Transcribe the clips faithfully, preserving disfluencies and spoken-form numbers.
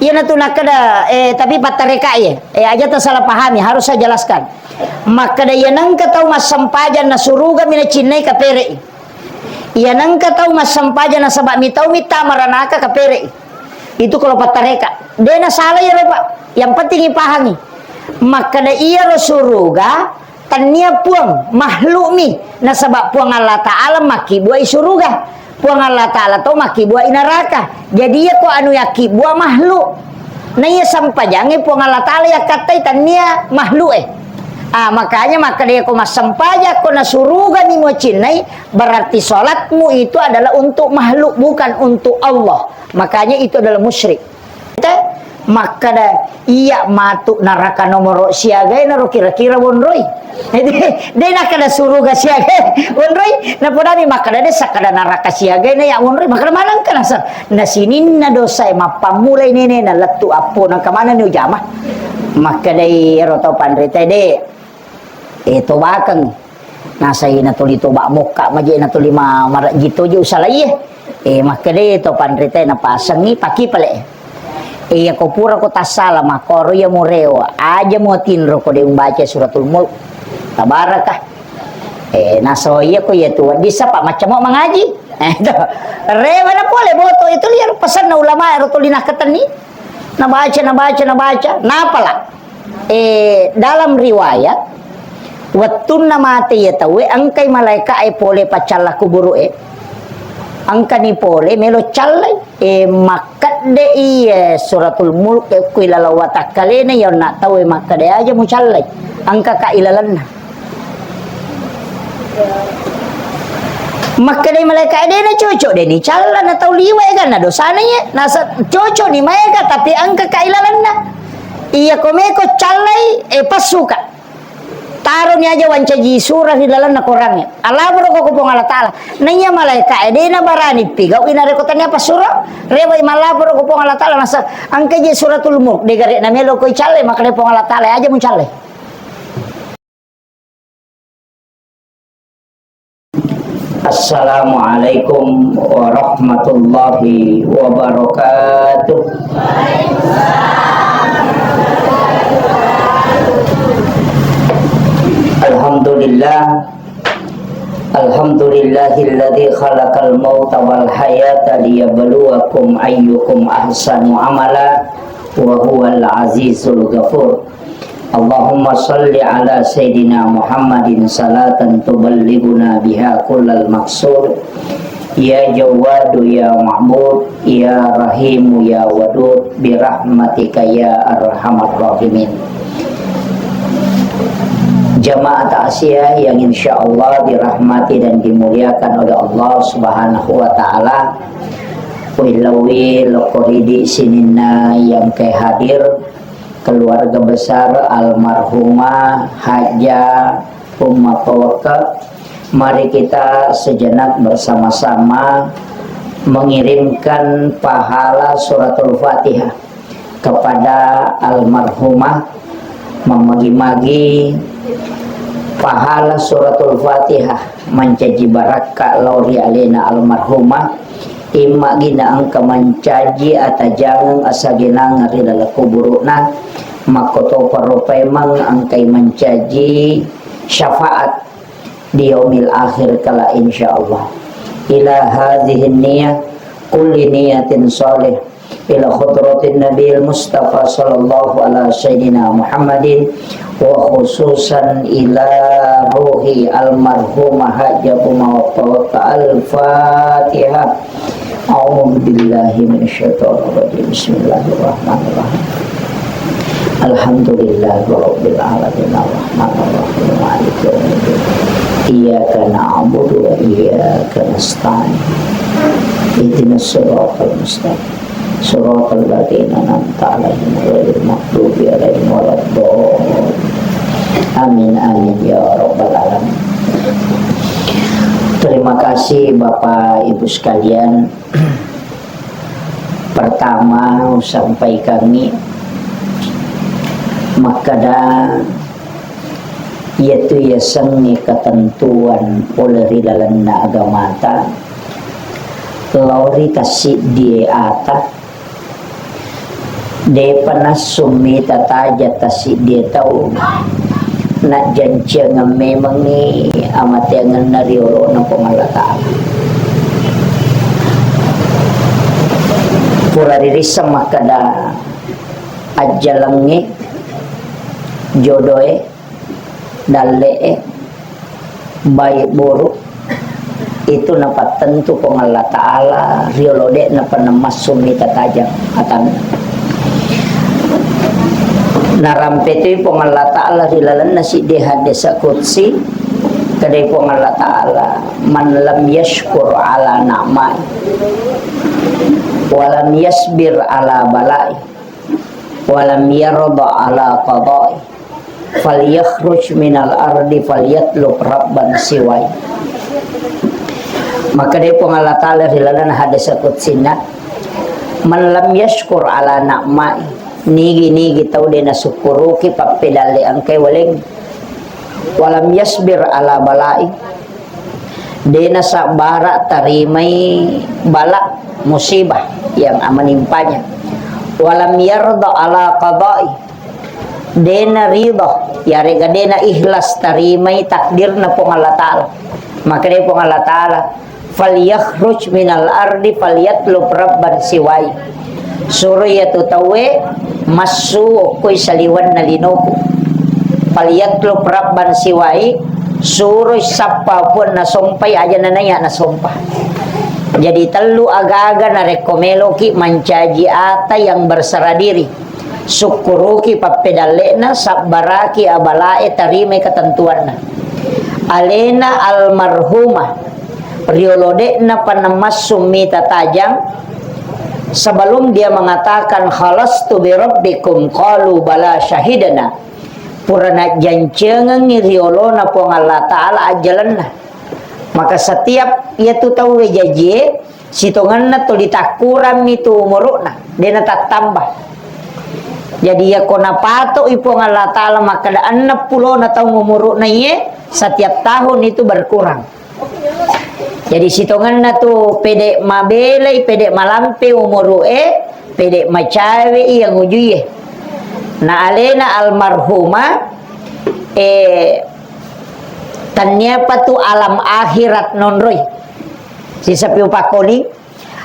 Iyanatu nakkeda, eh, tapi pattareka ye. Eh, aja tasalah pahami, harus saya jelaskan. Makkeda iya nengka tau massempajang na suruga mi nacinnai, kapere'i. Iya nengka tau massempajang nasaba mitau mitta maranaka, kapere'i. Itu kalau pattareka. De nasalah iyaro, Pak. Yang penting ipahangi. Makkeda iyaro suruga, Tennia puang, makhluk mi. Nasaba Puang Allah Ta'ala makkibbuai suruga. Puang Allah Ta'ala to makkibbuai neraka. Jadi iya ko anu yakkibbua makhluk. Na iya sempajangnge Puang Allah Ta'ala yakkattai, tennia makhluk e. Ah, makanya makkeda ko massempajang ko na suruga ni mucinnai, berarti salatmu itu adalah untuk makhluk, bukan untuk Allah. Makanya itu adalah musyrik. Te, makkeda, iya matu neraka nomoro siaga e naro kira-kira wonroi. De, de nakkeda suruga siaga e wonroi, napodami makkeda de sakkeda neraka siaga e na ya wonroi, makkeda manengka nasa. Na sininna dosa e mappammulai nenena lettu appo, nengka manenni ujama. Makkedai ero tau panrita de, Eh, tobakeng. Nasai natuli toba mokka maje natuli ma-, marejji toje usalaie. Eh, makkeda to panrita napasengi paki pale. Eh, iya ko pura ko tassala makkoro iya murewa. Aja muatinro ko de umbaca Suratul Mulk. Tabarakah. Eh, naso iya ko iya tu wedding sapa macca mo mangaji. Eh, to. Rewa na pole boto itu liar pesanna ulama ero tuli nakkatenni. Nabaca, nabaca, nabaca. Napala. Eh, dalam riwayat, wettunna mate iya tauwe, engkai malaeka e pole paccalla kuburu e. Engkani pole melo callai. Eh, makkedde iya Suratul Mulk e, kui laleng watakkalena iya onna tauwe makkeda aja mucallai. Engka ka ilalenna. Makkedai malaeka e, "De na cocok, de ni calla na tau liwa eganna dosana iye. Nasa cocok ni maega, tapi engka ka ilalenna. Iya ko meko callai, eh, passuka. Taroni aja wancaji sura ri lalenna korangnge. Alaboro ko Puang Allah Ta'ala." Naiya malaeka e, de na barani pigau inareko tania passuro. Rewai malaboro ko Puang Allah Ta'ala, nasa engka je Suratul Mulk, de gare na melo koi callai, makkeda Puang Allah Ta'ala, "Aja mucallai." Assalamualaikum warahmatullahi wabarakatuh. Alhamdulillah. Alhamdulillahilladzi khalaqal mauta wal hayata liyabluwakum ayyukum ahsanu amala wa huwal azizul ghafur. Allahumma shalli ala Sayyidina Muhammadin salatan tuballighuna biha kullal maqsud. Ya Jawwadu ya Ma'bud, ya Rahimu ya Wadud, birahmatika ya arhamar rahimin. Jamaah takziah yang insya Allah dirahmati dan dimuliakan oleh Allah Subhanahu wa Ta'ala. Wilawi lokoridi sininna yang ke hadir, keluarga besar almarhumah Hajah Umma Pawaka. Mari kita sejenak bersama-sama mengirimkan pahala suratul Fatihah kepada almarhumah, mamagi-magi pahala suratul Fatihah mancaji barakka lao ri alena almarhumah. Immagi na engka mancaji atajangeng asagenangeng ri laleng kuburu'na, makkotoparo paimeng engkai mancaji syafaat di yaumil akhir kala, insyaallah. Ila hadhihi niyah, kulli niyatin shalih, ila hadratin Nabil Mustafa sallallahu ala sayyidina Muhammadin, wa khususan ila ruhi almarhumah Hajah Umma Pawaka. Al-Fatihah. A'udzu billahi minasyaitonir rajim. Bismillahirrahmanirrahim. Alhamdulillahirabbil alamin, arrahmanir rahim, maliki yaumiddin. Iyyaka na'budu wa iyyaka nasta'in. Ihdinas siratal mustaqim. Siratal ladzina an'amta 'alaihim ghairil maghdubi 'alaihim waladdallin. Amin, amin, ya rabbal alamin. Terima kasih Bapak Ibu sekalian. Pertama, usampaikangngi makkeda, iyatu yasengnge ketentuan pole ri lalenna agamata, lao ri tassiddi ata, De'pa nassummi tataja tasiddi tau najjanciangeng memengngi amateangenna ri olona Puang Allah Ta'ala. Pura ririsseng makkeda ajjalengnge, jodoe, dalle'e, baik buruk, itu napattentu Puang Allah Ta'ala riolo de'na pernah massu mita tajang atanna. Narampe tu Puang Allah Ta'ala ri lalenna siddi hadis qudsi, kedai Puang Allah Ta'ala, "Man lam yashkur ala na'mai, walam yasbir ala balai, walam yarda ala qadai, falyakhruj minal ardi falyatlub rabban siwai." Makkeda Puang Allah Ta'ala ri lalenna hadis qudsinna, "Man lam yashkur ala na'mai," nigi-nigi tau de nasukkuruki pappedalle engkai waleng, "walam yasbir ala balai," de nasabbara tarimai bala, musibah yang menimpanya, "walam yarda ala qadai," de naridha, yarega de naikhlas tarimai takdirna Puang Allah Ta'ala. Makkeda Puang Allah Ta'ala, "Falyakhruj minal ardi falyatlub rabban siwai." Suro iyatu tauwe massu okkoi saliwenna linoku. "Falyatlub rabban siwai," suroi sappa puang nasompai aja nanaiya nasompa. Jadi tellu agaga narekko meloki mancaji ata yang berserah diri. Sukkuruki pappedalle'na, sabbaraki abalae, tarimai ketentuanna. Alena almarhumah, riolo de'na pernah massu mita tajang, sebelum dia mengatakan, "Khalastu bi rabbikum," qalu, "Bala syahidna." Pura najjancengengngi riolona Puang Allah Ta'ala ajjalenna. Maka setiap iyatu tauwe jajie, sitongenna tuli takkurammi tu umuru'na, de natattamba. Jadi, iyako napatoi Puang Allah Ta'ala makkeda enneng pulona taung umuru'na iye, setiap tahun itu berkurang. Jadi, sitongenna tu pede mabelai, pede malampe umuru'e, pede macawe iya ngujuie. Na alena almarhumah, eh, tanniapa tu alam akhirat nonroi. Sisapi upakkoling,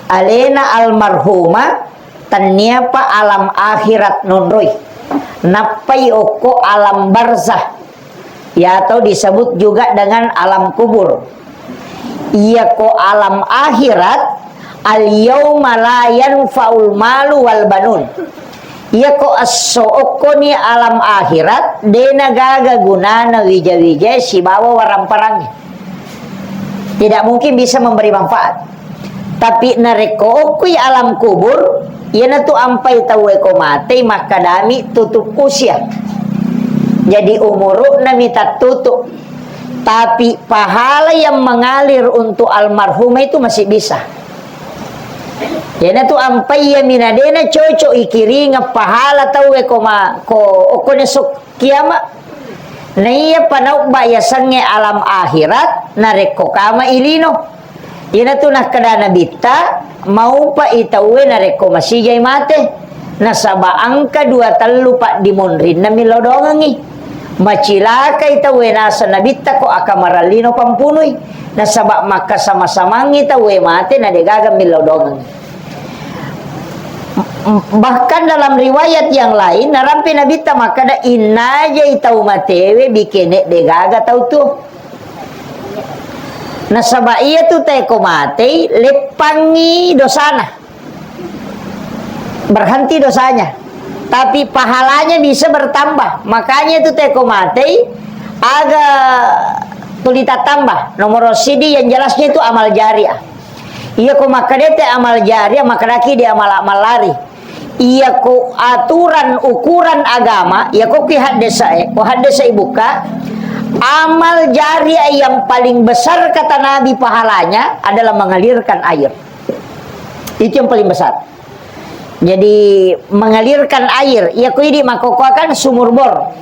alena almarhumah, tanniapa alam akhirat nonroi. Nappai okko alam barzah. Ya, atau disebut juga dengan alam kubur. Iyako alam akhirat, al yauma la yanfa'ul malu wal banun. Iyako esso okkoni alam akhirat, dena gaga gunana wija-wija sibawa waramparangnge. Tidak mungkin bisa memberi manfaat. Tapi narekko okkoi alam kubur, iyanatu ampai tauwe ko matei makkadami tutup usia. Jadi umuru'na mi tattutup. Tapi pahala yang mengalir untuk almarhumah itu masih bisa. Iyanatu ampai iya mina dena cocok ikiringeng pahala tauwe ko ma-, ko okkone sok kiama. Naiya panaubba yasengnge alam akhirat, narekko kama ilino. Iyanatu nakkeda Nabitta, maupa i tauwe narekko masijai mate. Nasaba engka dua tellu paddimonrinna millau dongengngi. Macilakai tauwe naseng Nabitta ko akamarallino pampunui. Nasaba makkasama-samangngi tauwe mate na degaga millau dongengngi. Bahkan dalam riwayat yang lain, narampe Nabitta makkeda, "Innajai tau matewe bikene degaga tau tu." Nasaba iyatu teko matei, leppangngi dosana. Berhenti dosanya. Tapi pahalanya bisa bertambah. Makanya itu teko matei, aga tuli tattamba. Nomor sidi yang jelasnya itu amal jariah. Iya ko makkedete amal jariah, makkedaki di amal-amal lari. Iya ko aturan ukuran agama, iya ko ki haddesae, ko haddesai buka, amal jariah yang paling besar kata Nabi pahalanya adalah mengalirkan air. Itu yang paling besar. Jadi, mengalirkan air, iya ko idi makkokkoakan sumur bor.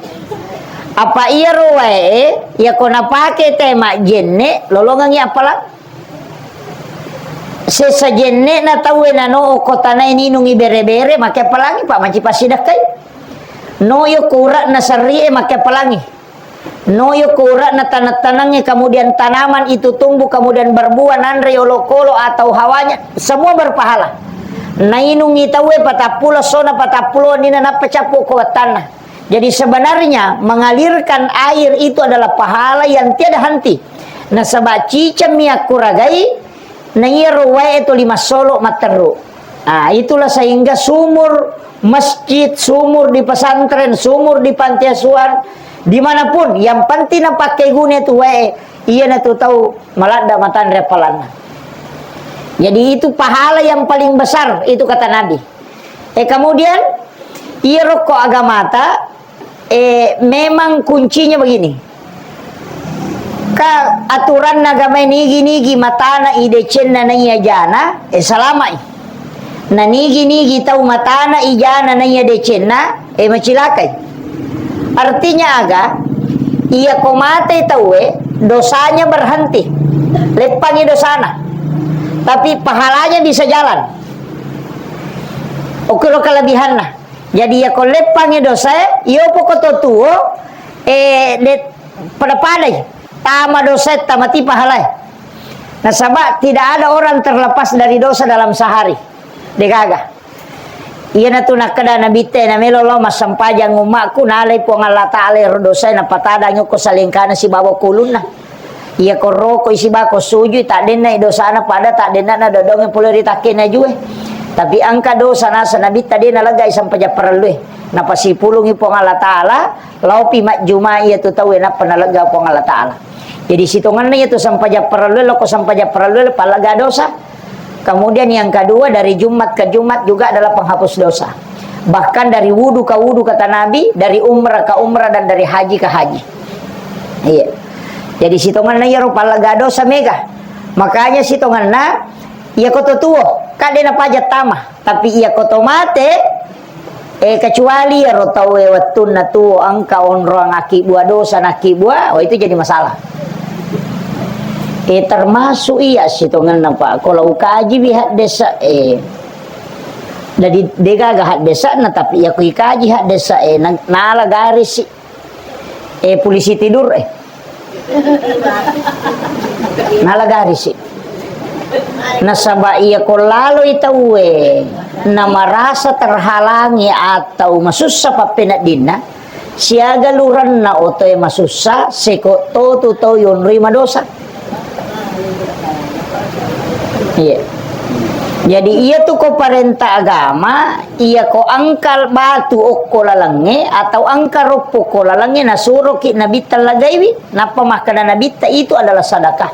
Apa iyaro wae, iya ko napake te majjenne, lolongengngi appalang? Sesa jenne'na tauwe nano okko tanae ninungi bere-bere, make pelangi, Pak, manci passidekkai. No yo kura'na serri'e, make pelangi. No yo kura'na taneng-tanengnge, kemudian tanaman itu tumbuh, kemudian berbuah, nanre olokolo atau hawanya, semua berpahala. Nainungi tauwe patappulo, sona patappulo, nina nappa cappu ko wattanna. Jadi sebenarnya mengalirkan air itu adalah pahala yang tiada henti. Nasaba cicemmi akkuragai, na iyaro wae tuli massolo matteru. Ah, itulah sehingga sumur masjid, sumur di pesantren, sumur di panti asuhan, dimanapun, yang penting napakai guna itu wae, iyanatu tau maladda matanre appalanna. Jadi itu pahala yang paling besar itu kata Nabi. Eh, kemudian, iyaro ko agamata, eh, memang kuncinya begini. Ka aturanna agamae, nigi-nigi matana i decenna naiya jana, eh, salamai. Na nigi-nigi tau matana i jana naiya decenna, eh, macilakai. Artinya aga? Iya ko mate tauwe, dosanya berhenti. Leppangi dosana. Tapi pahalanya bisa jalan. Okkiro kelebihanna. Jadi, iya ko leppangi dosae, iyo poko to tuo, eh, de-, pada-padai. Tama dosae, tama ti pahalae. Nasaba tidak ada orang terlepas dari dosa dalam sehari. Degaga. Iyanatu nakkeda Nabitta, na melo lao massempajang ummakku, nalai Puang Allah Ta'ala ero dosae, napatadang okko salengkana sibawa kulunna. Iya ko rokoi sibawa ko sujui, taddenna i dosana pada taddenna na dodongnge pole ri takkena jue. Tapi engka dosa nasa Nabitta de naleggai sempajang parellue. Napasipulungi Puang Allah Ta'ala, laopi majjuma iyatu tauwe nappa nalegga Puang Allah Ta'ala. Jadi sitongenna iyatu sempajang parellue, loko sempajang parellue, pallegga dosa. Kemudian yang kedua, dari Jumat ke Jumat juga adalah penghapus dosa. Bahkan dari wudu ke wudu, kata Nabi, dari umrah ke umrah, dan dari haji ke haji. Iya. Jadi sitongenna iyaro pallegga dosa mega. Makanya sitongenna, iya ko to tuo, kan de napaja tama. Tapi iya ko to mate, eh, kecuali iyaro tauwe wettunna tuo engka onroang akkibbua dosa, nakkibbua, oh, itu jadi masalah. Eh, termasuk iya sitongenna, Pak. Kalau ukajiwi haddesa, eh, jadi degaga haddesana, tapi iya ko ikaji haddesa, eh, na-, nala garisi. Eh, polisi tidur, eh. Nala garisi. Nasaba iya ko laloi tauwe, na merasa terhalangi atau masussa pappeneddinna, siaga lurenna otoe masussa, seko totu tau yonroi madosa. Iya. Jadi, iya tu ko parenta agama, iya ko engka batu okko lalengnge atau engka roppo ko lalengnge, nasuroki Nabitta lagaiwi, nappa makkeda Nabitta, itu adalah sadakah.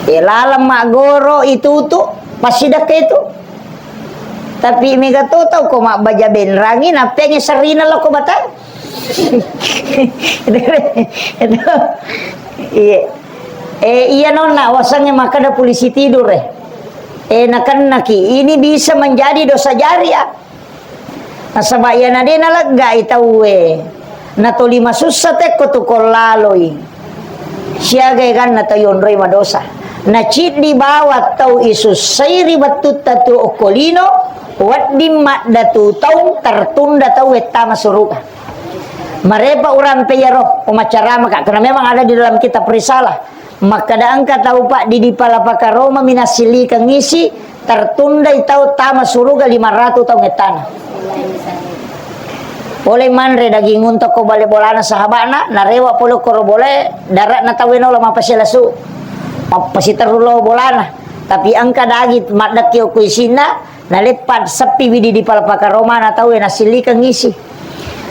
Eh, laleng maggoro itu tu, passidekka itu. Tapi mega to tau ko mabbaja benrangi, nappengngi serrina loko batang. Itu, itu, iya. Eh, iya nonna, wasengnge makkeda polisi tidur, eh. Eh, nakennaki, ini bisa menjadi dosa jariah. Nasaba iyana de naleggai tauwe, natoli masussa tekko tu ko laloi. Siaga eganna tau yonroi madosa. Naciddi bawang tau isussai ri wettutta tu okko lino, wedding maddatu taung tertunda tau wettama suruga. Marepa urampe iyaro, umacaramaka, karena memang ada di dalam kitab Risalah. Makkeda engka tau, Pak, di, di pala pakaroma minassillikeng isi, tertundai tau tama suruga lima ratu taung ettana. Pole manre daging unta ko bale bolana sahabana, narewa pole koro bole, daratna tau eno lo mapaselasu. Mappasiterru lo bolana. Tapi engka daging maddekki okko isinna, naleppa seppi widi di pala pakaromana tauwe nassillikeng isi.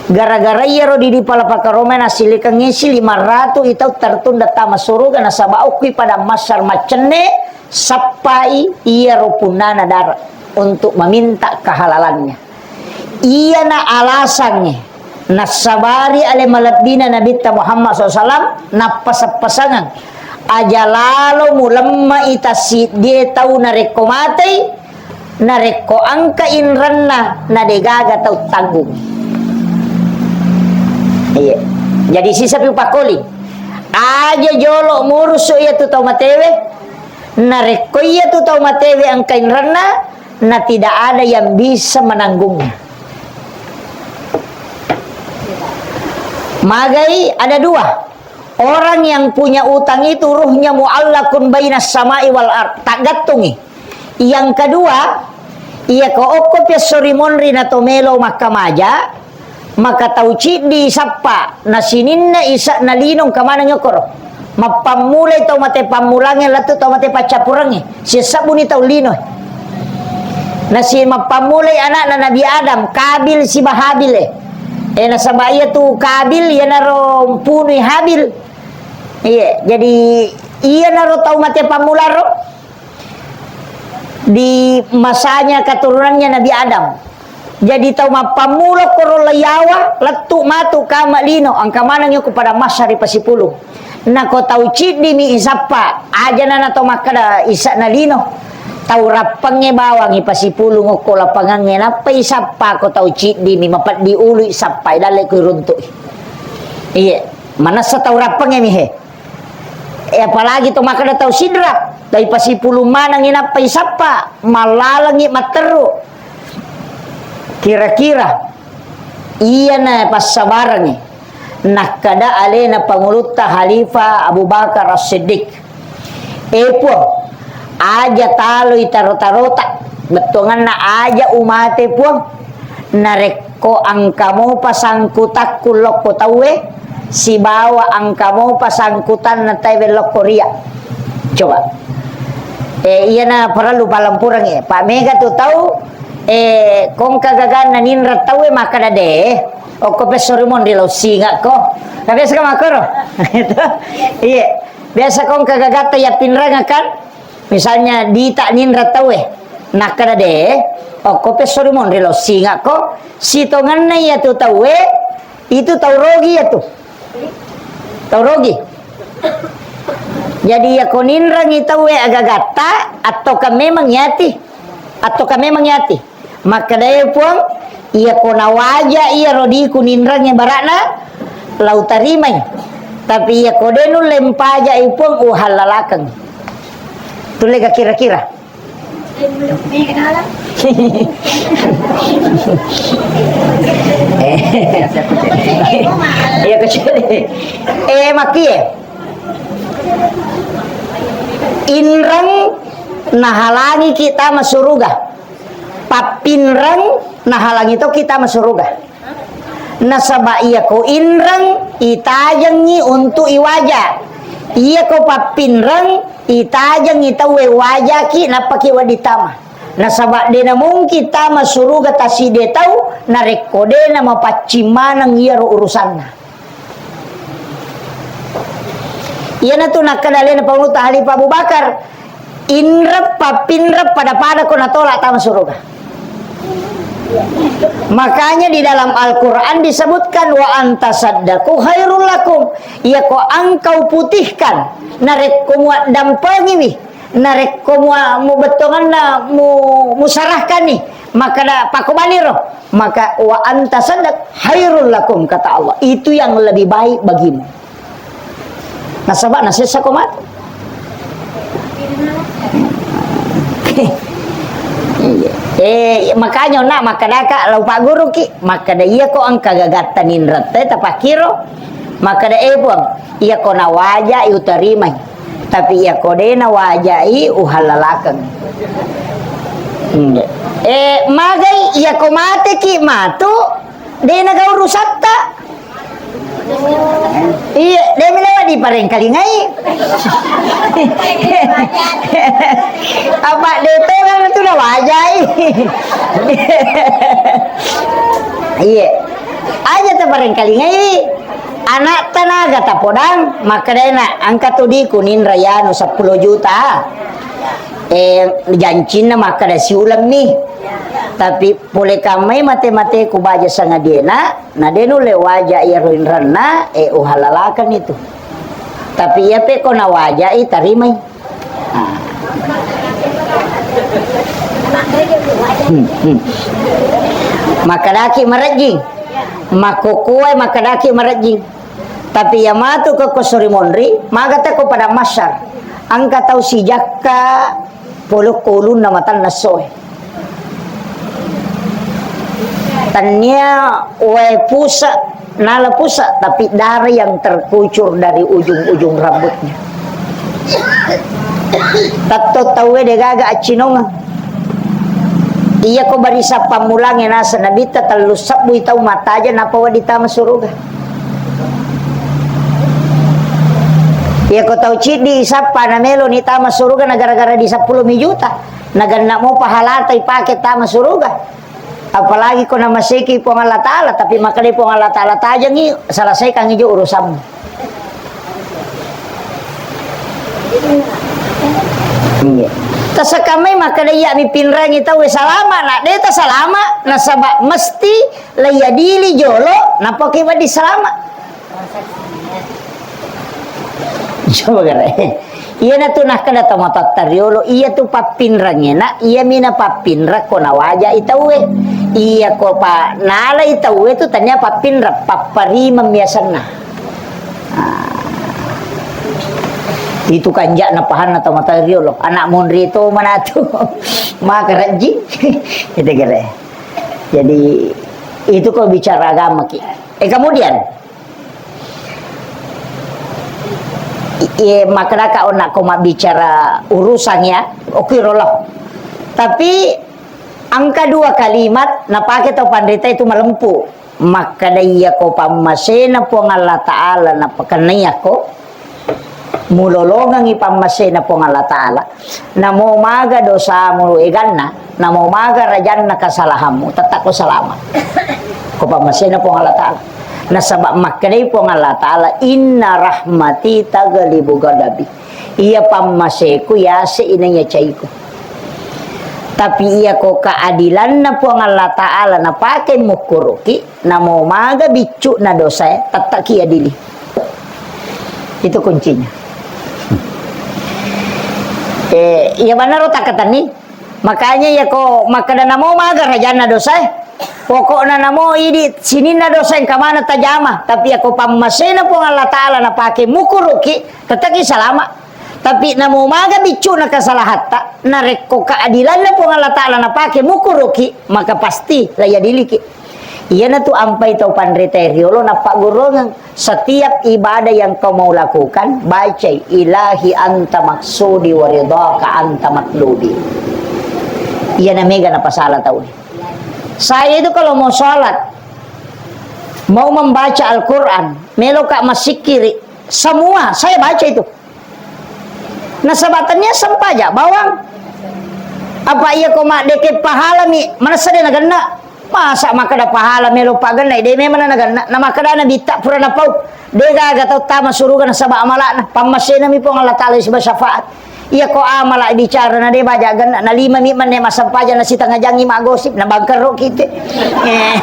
Gara-gara iyaro di, di pala pakaromana nassillikeng isi, lima ratu i tau tertunda tama suruga nasaba okkui pada massar maccenne, sappai iyaro punnana dara untuk meminta kehalalannya. Iyana alasangnge nassabari ale malebbina Nabitta Muhammad sallallahu alaihi wasallam, nappaseng-pasengeng, aja lalo mulemmai tassiddie tau narekko matei, narekko engka inrenna, na degaga tau tanggung. Iya. Jadi sisapi upakkoli. Aja jolo murusu iyatu tau matewe, Narekko iya tu tau matewe engka inrenna, na tidak ada yang bisa menanggungnya. Magai ada dua. Orang yang punya utang itu ruhnya muallakun bainas sama'i wal ard. Taggattungi. Yang kedua, iya ko okko pesso ri monri na to melo makkamaja, maka tau ciddi isappa, na sininna isa'na lino engka maneng okkoro. Mappammulai tau mate pammulangnge lettu tau mate paccappurengnge. Siessabbuni tau lino. Nasi mappammulai anakna Nabi Adam, Kabil siba Habil e. Eh, nasaba iya tu Kabil, iyanaro mpunui Habil. Iya, jadi iyanaro tau mate pammularo di masanya keturunannya Nabi Adam. Jadi tau mappammula koro layawa, lettu matu kama lino, engka maneng yoko pada massa ri pasipulung. Nako tau ciddimi isappa, aja nana tau makkeda isa'na lino. Tau rappengnge bawangi pasipulung okko lapangangnge, nappa isappa ko tau ciddimi, mapeddi ulu isappai, dalle ko iruntu'i. Iye, manessa tau rappengnge mi he. Eh, apalagi to makkeda tau Sidrap, dai pasipulung manengngi nappa isappa, mallalengngi matteru. Kira-kira iyana passabarengngi nakkeda alena Pangulutta Khalifah Abu Bakar As-Siddiq, "Eh Puang, aja taloi taro-tarota, bettuanganna aja umate Puang, narekko engka mopa sangkutakku lokko tauwe, sibawa engka mopa sangkutanna tauwe lokko ria." Coba. Eh, iyana parellu palempurengngi. Pa mega tu tau, eh, kongka gaganna ninreng tauwe makkeda de, okko pesso ri monri lao singakko. Ka biasa ka makkoro? Iya. Biasa kongka gagatta yappinreng kan? Misalnya dita ninreng tauwe, nakkeda de, okko pesso ri monri lao singakko, sitongenna iya tu tauwe, itu tau rogi iya tu. Tau rogi. Jadi iya ko ninrengi tauwe agagatta, attoka memang yati. Attoka memang yati. Makkedae Puang, iya ko nawaja iya rodiku ninrengnge bara'na, lau tarimai. Tapi iya ko de nulle mpajai Puang, uhallalakeng. Tulle ga kira-kira? Iya, kecil. Eh, makkie. Inreng nahalangi kita masuruga. Pappinreng nahalangi to kita masuruga. Nasaba iyako inreng itajengngi untuk iwaja. Iyako pappinreng itajengngi tauwe wajaki nappaki wedding tama. Nasaba de namungkin tama suruga taside tau narekko de namapaccing maneng iyaro urusanna. Iyanatu nakkeda alena Pangulutta Khalifah Abu Bakar, inreng pappinreng pada-pada ko natolak tama suruga. Makanya di dalam Al-Quran disebutkan, "Wa antasaddaqu khairul lakum." Iyako engkau putihkan, narekko muaddampengiwi, narekko mua-, mubettonganna mu-, musarahkanni, maka da-, pakobaniro, maka "Wa antasaddaq khairul lakum," kata Allah. Itu yang lebih baik bagimu. Nasaba nasessa ko matu. Iya. Eh, makanya ona makkedaka lau pagguruki, makkeda iyako engka gagatta ninrette tapakkiro, makkeda, "Eh, Puang, iyako nawajai utarimai. Tapi iyako de nawajai uhallalakeng." Hmm. Eh, magai iyako mateki matu, de naga urusatta. Iya, de mi lewat diparengkalingai. Apa de tongeng tu nawajai. Iya. Aja taparengkalingai. Anak tanaga tapodang, makkedana engka tu diku ninra yanu seppulo juta. Eh, jancinna makkeda siulemmi. Tapi pole kammai mate-mateku baja sangadiena, na de nulle waja iyaro inrenna, eh, uhalalaken itu. Tapi iya pe ko nawajai tarimai. Ah. Hmm, hmm. Makkedaki marejjing. Makkokkoe makkedaki marejjing. Tapi iya matu ke ko sori monri, maga te ko pada masyar. Engka tau sijakka polokko ulunna matanna essoe. Tannia wae pusa, nala pusa, tapi darah yang terkucur dari ujung-ujung rambutnya. Tatto tauwe degaga accinongeng. Iyako barisa pammulangnge naseng Nabitta, tellu sebbui tau mattaja nappa wedding tama suruga. Iyako tau ciddi isappa nameloni tama suruga na gara-gara di seppulo mi juta, naganna mo pahalata ipake tama suruga. Apalagi ko namaseki Puang Allah Ta'ala, tapi makkedai Puang Allah Ta'ala, tajengi, selesaikangi jo urusanmu. Iya. Tasekamai makkeda iya mi pinrangi tauwe salama, na de tasalama, nasaba mesti laiadili jolo, nappa ki wedding salama. Coba gare. Iyanatu nakkeda tomatoatta riolo, iyatu pappinrangngena, iyami napappinra ko nawajai tauwe. Iyako pa nalai tauwe tu tania pappinra, papparimeng biasanna. Ah. Itu kanja'na pahanna tomatoa riolo. Anak monri to manatu. Maka rajin. Itu kira. Jadi, itu ko bicara agama ki. Eh, kemudian, i-, iye, makkedaka onna ko mabbicara urusan ya, oke rolo. Tapi engka dua kalimat napake tau panrita itu malempu. Makkeda iyako pammasena Puang Allah Ta'ala napakennaiako, mulolongengngi pammasena Puang Allah Ta'ala, namo maga dosamu eganna, namo maga rajanna kesalahanmu, tetap ko salama. Ko pammasena Puang Allah Ta'ala. Nasaba makkedai Puang Allah Ta'ala, "Inna rahmati taghlibu ghadabi." Iya pammaseku yase inaiya caiku. Tapi iyako keadilanna Puang Allah Ta'ala napake mukkuruki, namo maga biccu'na dosae, tettaki adili. Itu kuncinya. Eh, iya manaro takkatenni. Makanya iyako makkeda namo maga rajanna dosae. Pokokna namo idi sininna dosa engka maneng tajama, tapi iyako pammasena Puang Allah Ta'ala napake mukkuruki, tettaki salama. Tapi namo maga biccu'na kesalahatta, narekko keadilanna Puang Allah Ta'ala napake mukkuruki, maka pasti laiadiliki. Iyanatu ampai tau panrita riolo nappagurungeng, setiap ibadah yang kau mau lakukan, bacai, "Ilahi anta maksudi wa ridhaka anta matlubi." Iyana mega napasala tau. Saya itu kalau mau sholat, mau membaca Al-Quran, meloka massikkiri, semua saya baca itu. Nasaba tania sempaja bawang. Apa iya ko maddeke pahalami, manessa de nagenna. Masa makkeda pahala melo pagenna, de memang nagenna. Na makkeda Nabitta pura napau. De gaga tau tama suruga nasaba amala'na. Pammasenami Puang Allah Ta'ala siba syafaat. Iya ko amala bicara na de baja genna, na lima mi menne massempajang na sitengnga jangngi maggosip, na bangkerro kita. Eh,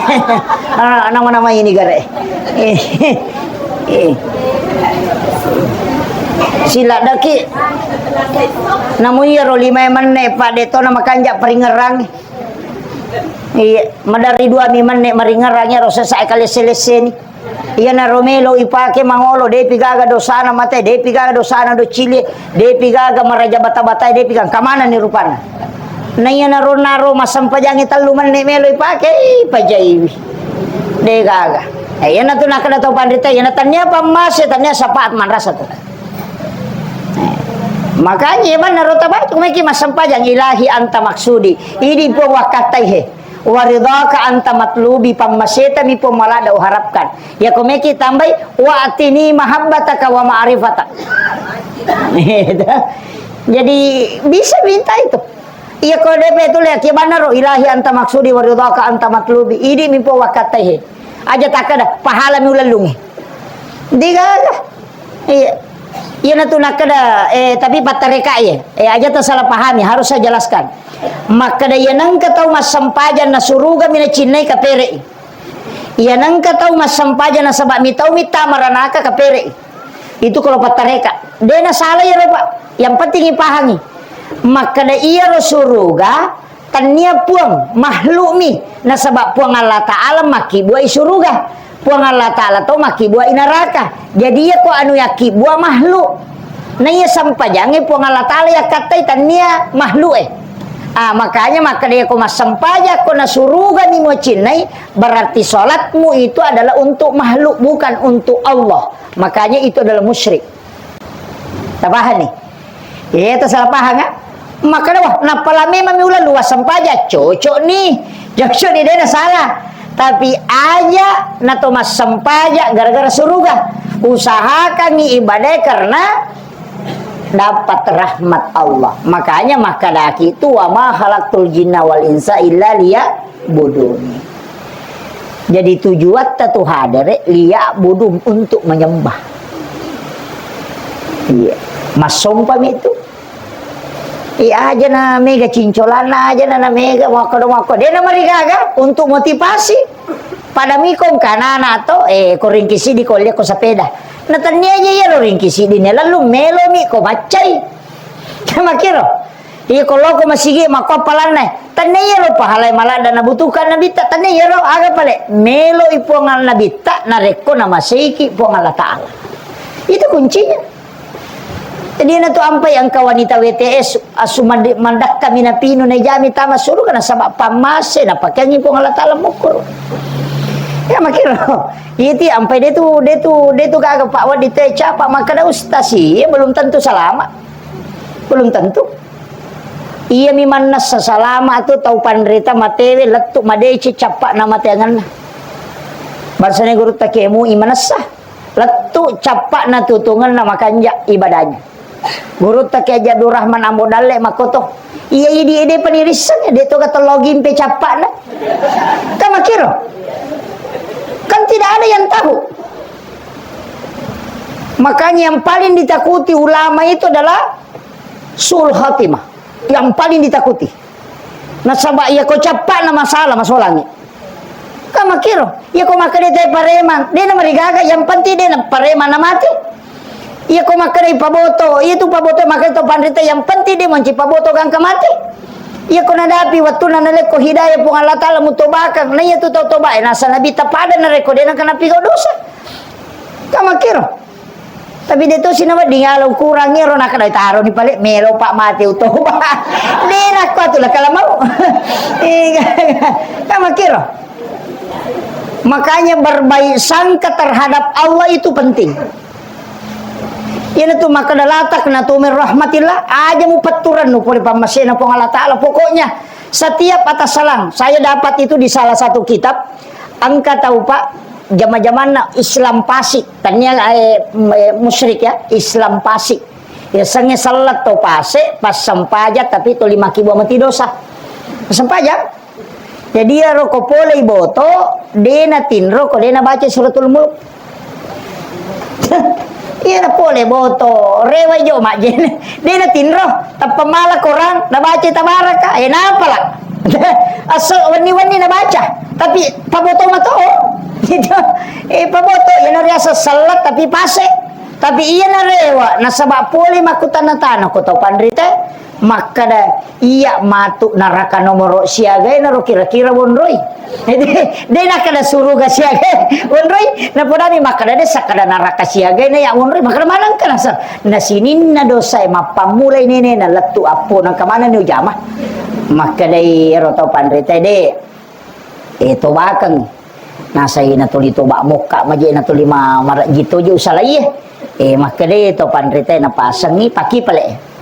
nama-nama ini gare. Eh, eh. Siladdaki. Namu iya ro lima menne pa de to na makanja paringerang. Iya, madari dua mi menne maringerang ya ro sesa kali seleseni. Iyanaro melo ipake mangolo, depi gaga dosana mate, depi gaga dosana docili, depi gaga maraja bata-bata, depi gaga kamanani rupanna. Na iyanaro naro massempajangi tellu menne melo ipake, ih, pajaiwi. De gaga. Eh, iyanatu nakkeda tau panrita, iyana tania pammase, tania syafaat manrasa tu. Eh, makanya iya manna ro tabaca, meki massempajang, "Ilahi anta maksudi." Idi Puang wakkattai he. "Wa ridhaka anta matlubi," pammasetami Puang maladda uharapkan. Yako meki tambai, "Wa atini mahabbataka wa ma'rifatak." Gitu. Jadi bisa minta itu. Iya ko depe tu le, ki banaro, "Ilahi anta maksudi wa ridhaka anta matlubi." Idi mi Puang wakkattai he. Aja takkeda, "Pahalami ulellungi." Digaga. Iya. Iyanatu nakkeda, eh, tapi pattareka iya. Eh, aja tasalah pahami, harus saya jelaskan. Makkeda iya nengka tau massempajang na suruga mi nacinnai kapere. Iya nengka tau massempajang nasaba mi tau mi tama ranaka kapere. Itu kalau pattareka. De nasalah iya, Pak. Yang penting ipahangi. Makkeda iyaro suruga, Tannia Puang, makhlukmi. Nasaba Puang Allah Ta'ala makkibbuai suruga. Puang Allah Ta'ala to makkibbuai neraka. Jadi, iya ko anu yakkibbuang makhluk. Naiya sempajangnge Puang Allah Ta'ala yakkattai, tannia makhluk e. Ah, makanya makkeda ko massempajang ko nasurugani mucinnai, berarti sholatmu itu adalah untuk makhluk, bukan untuk Allah. Makanya itu adalah musyrik. Tapahang ni? Iya, itu salah paham, ya? Makkeda, wah, nappala memang mi uleng luas sempajang, cocok ni. Cocok ni, dena salah. Tapi aja nato massempajang gara-gara suruga. Usahakangi ibadah karena dapat rahmat Allah. Makanya makkedaki itu, "Wa ma khalaqtul jinna wal insa illa liya'buduni." Jadi tujuatta tu hadere liya'budun, untuk menyembah. Iya. Massompami itu. Iya aja na mega cincolanna aja na, na mega mako do mako. Dena marigaga untuk motivasi. Pada mikong kanana to, eh, ko ringki sidi ko liako sepeda. Na tania aja iya lo ringki sidi ne lalu melo mi ko maccai. Makiro. Iya, ko loko masigi makko palanna. Tenne iyaro pahalai maladda nabutuhkan nabitta, tenne iyaro aga pale. Melo i Puang Allah nabitta narekko namaseiki Puang Allah Ta'ala. Itu kuncinya. Jadi na tu ampai engka wanita W T S asu mandi-, mandakka minapinu najami tama suruga nasaba pammase napakeangi Puang Allah Ta'ala mukuru. Ya makiro. Iti ampai de tu, de tu, de tu gaga Pak Wadi te capa makkeda ustaz iya belum tentu salama. Belum tentu. Iyami mannessa salama tu tau panrita matewe lettu madeceng cappa'na mateangenna. Bangsana gurutta Kiai Mu'i manessa. Lettu cappa'na tutungenna makanja ibadahnya. Gurutta Kiai Haji Abdul Rahman Ambo Dalle makkoto. Iya idi ede panirisseng de toga tello gimpe cappa'na. Kan makiro. Kan tidak ada yang tahu. Makanya yang paling ditakuti ulama itu adalah su'ul khatimah. Yang paling ditakuti. Nasaba iya ko cappa'na masalah masolangi. Kan makiro, iya ko makkeda te paremang, de na marigaga, yang penting de na paremang na mati. Iya ko makkeda paboto, iya tu paboto makkeda to panrita, yang penting de monci paboto gangka mati. Iya ko nadapi wattunna nalekko hidayah Puang Allah Ta'ala mutobakang, na iya tu tau toba, eh, nasa nabitta pada narekko de na kena pigo dosa. Kan makiro. Tapi de to sinawedding alo kurang ero nakkeda taro ni pale melo Pak mate utoba. De nakko atu la kala mau. Iya. Kan makiro. Makanya berbaik sangka terhadap Allah itu penting. Iyana tu makkeda latak na tu min rahmatillah, aja mu petturennu pole pammasena Puang Allah Ta'ala. Pokoknya setiap atas salam, saya dapat itu di salah satu kitab, engka tau Pak, jama-jamanna Islam Pasik, tania, eh, m-, eh, musyrik ya, Islam Pasik. Ya, sengnge sellet to pase, pas sempajang, tapi to lima kibu mati dosa. Sempajang? Jadi, iyaro ko polei boto, de natinro ko de nabaca Suratul Mulk. Iya na pole boto, rewa jo majjene. De natinro, tappa mala korang, nabaca tabaraka. Eh, napala. Asso wenni-wenni nabaca, tapi paboto mato. Gitu. Eh, paboto, iya na riaseng sellet, tapi pase. Tapi iya na rewa, nasaba pole makkutanna tana ko to panrite. Makkeda, "Iya matu neraka nomoro siaga e naro kira-kira wonroi." De, de nakkeda suruga siaga e wonroi, napodani makkeda, "De sakkeda neraka siaga e na ya wonroi." Makkeda, "Manengka nasa?" Na sininna dosa e mappammulai nene na lettu appo, nengka manenni ujama. Makkedai ero tau panrita, "De, eh, tobakeng." Nasai natuli toba mokka maje natuli ma-, marejji toje usalai e. Eh, makkedai to panrita napasengi paki pale.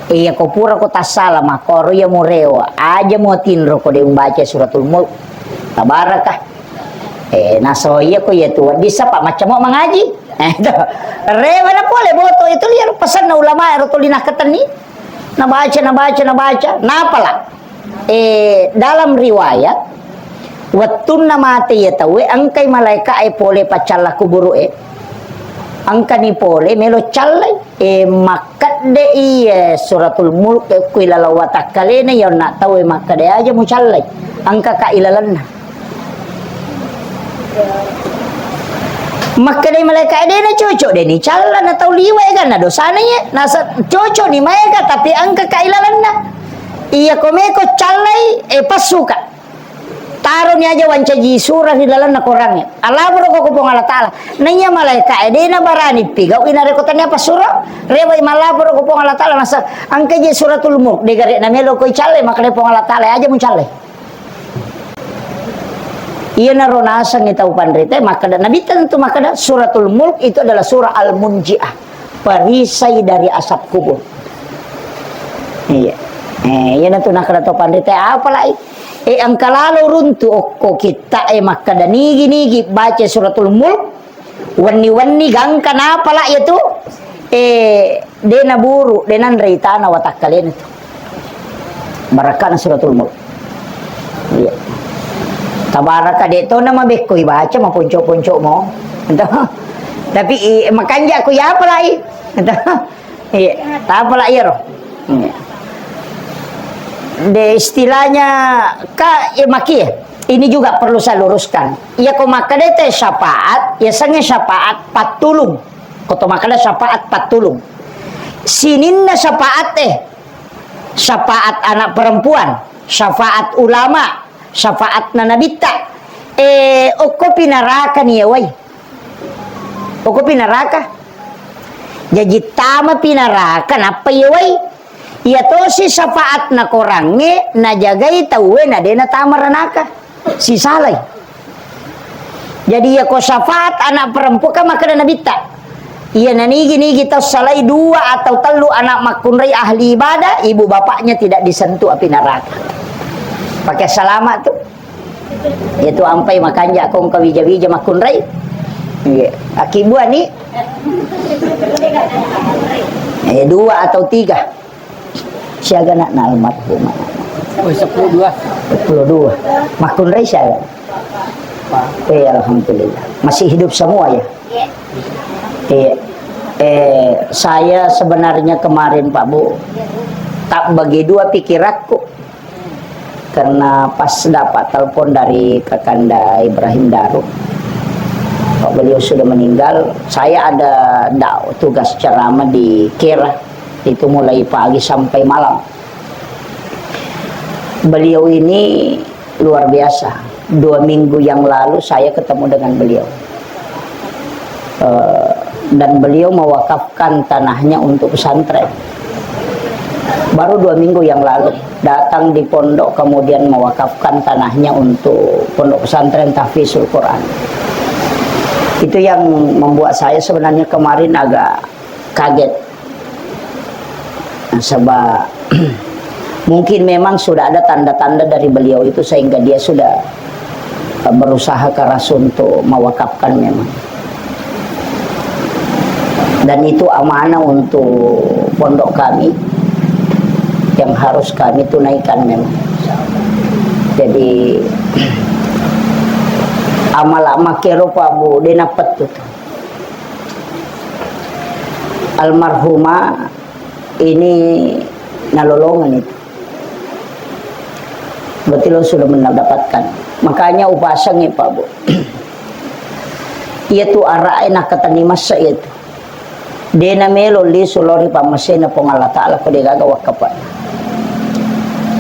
Eh, iya ko pura ko tassala makkoro iya murewa, aja mu tinro ko de umbaca Suratul Mulk. Tabaraka. Eh, naso iya ko iya tu wedding sapa macca mo mangaji. Eh, to. Rewa na pole boto itu liar pesanna ulama ero tuli nakkatenni. Nabaca, nabaca, nabaca, napala. Eh, dalam riwayat, wettunna mate iya tauwe, engkai malaeka e pole paccalla kuburu e. Engkani pole melo callai. Eh, makkedde iya Suratul Mulk, eh, kui lalau watakkalena, iya onna tauwe makkeda aja mucallai. Engka ka ilalenna. Makkedai malaeka, "Eh, de na cocok, de ni calla na tau liwa eganna dosana iye. Nasa cocok ni maega, tapi engka ka ilalenna. Iya ko meko callai, eh, passuka. Taroni aja wancaji sura ri lalenna Korangnge. Allaporoko ko Puang Allah Taala. Naiya malaeka'e de' nabarani pigau'i narekko tania passuro. Rewai mallaporo ko Puang Allah Taala, nasa engka je Suratul Mulk, de' gare' namelo ko icalle, makkeda Puang Allah Taala, aja mucalle. Iyanaro nasengngi tau panrita, makkeda Nabitta tentu makkeda Suratul Mulk itu adalah surah Al-Munjiah, perisai dari azab kubur. Iya. Eh, iyanatu nakkeda tau panrita, apalagi? Eh, engka lalo runtu okko kitta, eh, makkeda nigi-nigi baca Suratul Mulk, wenni-wenni gangka napala iyatu, eh, de' naburu, de' nanrei tana watakkalena tu. Barakkana Suratul Mulk. Iya. Tabaraka de' to namabekko ibaca maponco-ponco mo. Tapi i-, makanja ko yapalai. Iya, tapala iyaro. Iya. De istilahnya ka, iya, makia. Ini juga perlu saya luruskan. Iya, ko makkeda te syafaat, iya sengnge syafaat pattulung. Ko to makkeda syafaat pattulung. Sininna syafaat eh, syafaat anak perempuan, syafaat ulama, syafaatna nabitta. Eh, okko pinaraka ni yawai. Okko pinaraka. Jaji tama pinaraka nappa yewai. Iya tosi syafaatna Korangnge najagai tauwe na de' natama ranaka. Sisalai. Jadi iya ko syafaat anak perempuan kan makkeda nabitta. Iya nanigi-nigi tau salai dua atau tellu anak makkunrai ahli ibadah, ibu bapaknya tidak disentuh api neraka. Pakai selamat tuh. Itu ampai makanja ko engka wija-wija makkunrai. Iya. Aki buah ni. Eh, dua atau tiga. Siaga anakna almarhum. Oh, sepuluh dua. Sepuluh dua. Makkunrai siaga. Eh, alhamdulillah. Masih hidup semua ya? Iya. Eh, saya sebenarnya kemarin, Pak Bu, tak bagi dua pikiranku. Karena pas dapat telepon dari Kakanda Ibrahim Daruk, Pak, beliau sudah meninggal, saya ada da-, tugas ceramah di Kera, itu mulai pagi sampai malam. Beliau ini luar biasa. Dua minggu yang lalu saya ketemu dengan beliau. Eh, dan beliau mewakafkan tanahnya untuk pesantren. Baru dua minggu yang lalu, datang di pondok, kemudian mewakafkan tanahnya untuk pondok pesantren Tahfizul Quran. Itu yang membuat saya sebenarnya kemarin agak kaget. Nasaba mungkin memang sudah ada tanda-tanda dari beliau itu sehingga dia sudah, eh, berusaha keras untuk mewakafkan memang. Dan itu amanah untuk pondok kami yang harus kami tunaikan memang. Jadi, amala makkero, Pak Bu, de' nappettu. Almarhumah ini nalolongeng itu. Berarti lo sudah mendapatkan. Makanya upasangngi, Pak Bu. Iya tu arae nakkatenni massa iya tu. De' namelo lisu lao ri pammasena Puang Allah Taala ko de' gaga wakkapa.